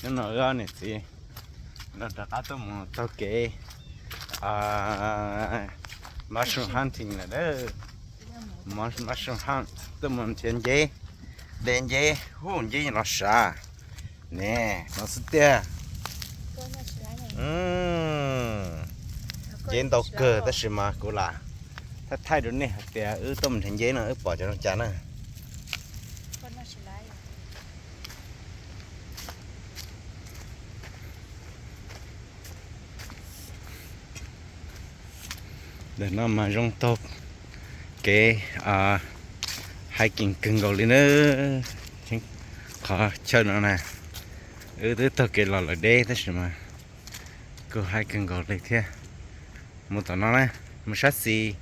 No niam txiv, no rov qab tuaj mus taug kev mushroom hunting lawm. Mushroom hunt, tuaj mus nrhiav nceb, de nceb, hu nceb los sav. Ne, no xwb tiag. Nceb ntau kawg tab sis mas kuv lam thaij thaij rau nej hais tias wb tuaj mus nrhiav nceb no wb pom cov zoo cas na. Ntawm no mas zoo taug kev hiking kawg nkaus li na. Qhov chaw no na, wb twb taug kev los lawm deb tab sis mas kuj hiking kawg nkaus li thiab. Mus tom no na, mus sab xis,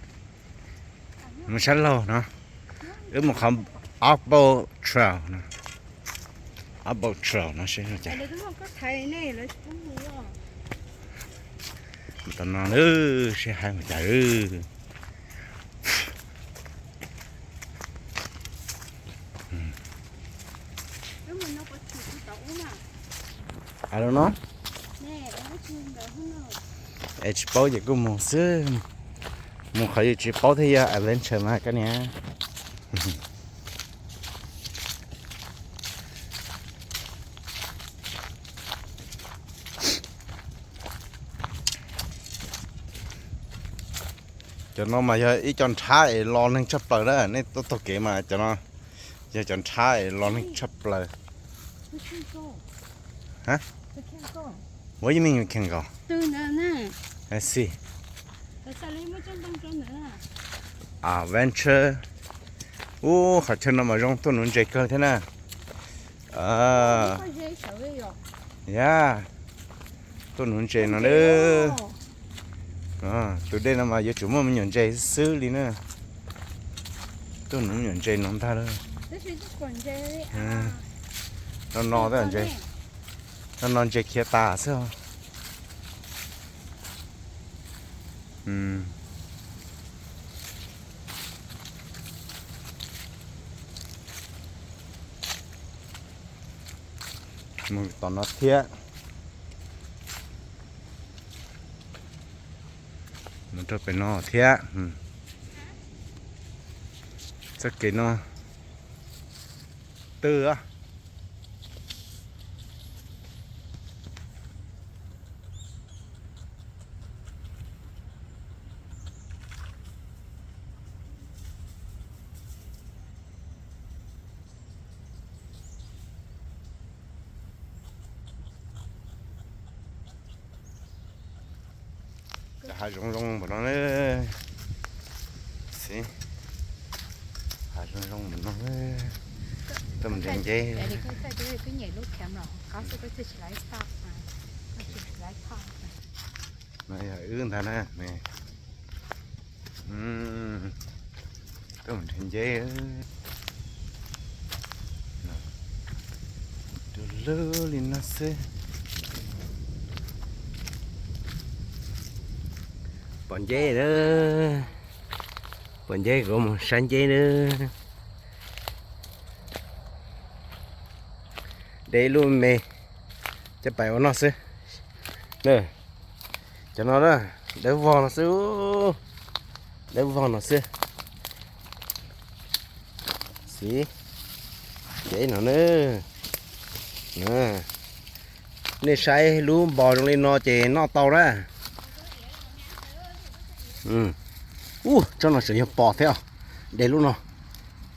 mus sab laug no, wb mus qhov Oxbow Trail no. Oxbow Trail no seb zoo cas. Mus tom no na, seb haib mus cas. Tsis paub ces kuj mus xwb, mus qhov yus tsis paub thiaj yog adventure mas koj niam. Cov no mas yog ib co nrhab es lo neeg tshaj plaws na, nej tuaj taug kev mas cov no yog cov nrhab es lo neeg tshaj plaws. What you mean we can go? I see. Adventure. Ub, qhov chaw no mas zoo tuaj nuv ntses kawg thiab na. Ya, tuaj nuv ntses no na. Tus dej no mas yuav tsum muaj me nyuam ntses xwb li na. Tuaj nuv me nyuam ntses no ntag lauj. No no ntses, no no ntses khiav tas xwb. Mus tom no thiab. Mus rau pem no thiab. Txoj kev no twg? Hav zoov zoo npaum no ne. Xib, hav zoov zoo npaum no. Tuaj mus nrhiav nceb. No yog wb ntag na. Tuaj mus nrhiav nceb. Du lug li no xwb. Pom nceb na. Pom nceb kuv mus saib nceb na. De ib lub me coj pais ua noj xwb. Cov no dawb vog no xwb. Dawb vog no xwb. Xib, nceb no na. Nej saib lub npos zoo li no ces noj tau na. Ub, tsob no tseem yog pos thiab os. De lub no.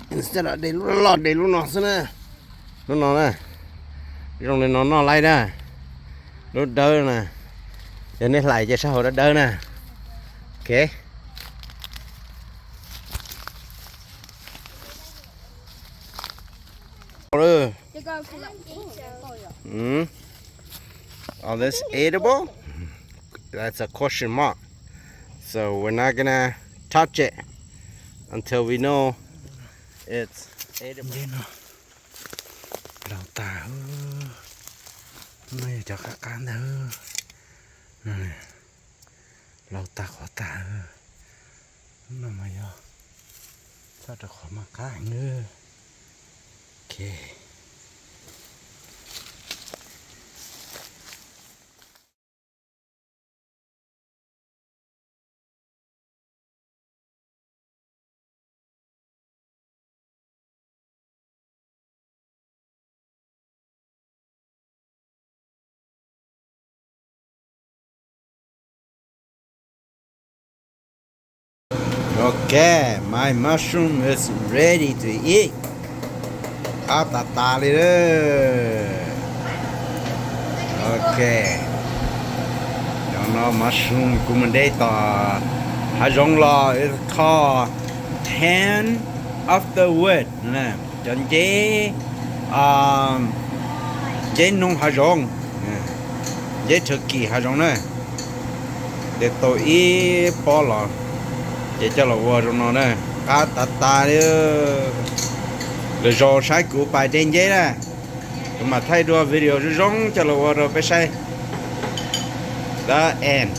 De lub loj, de lub no xwb na. Lub no na. Zoo li no noj laib na. Lub dawb na. Yog nej hlais ces sab hauv dawb dawb na. Ok. Are this edible? That's a question mark. So we're not gonna touch it until we know it's edible. Laus tag, no yog cov qab qab ntag. Laus tag qhuav tag. No mas yog txhob rau qhov mas qab heev. Ok. Ok, my mushroom is ready to eat. Qab tas tas li lawm. Ok, cov no mushroom kuv mus de tom hav zoov los, it's called hand of the wood, cov nceb, nceb noog hav zoov, nceb turkey hav zoov na. De tau ib pob los ces coj los ua zoo no na, qab tas tas li. Lwm zaus saib kuv pais de nceb na, kuv mam thaij dua video zoo zoo coj los ua rau peb saib. The end.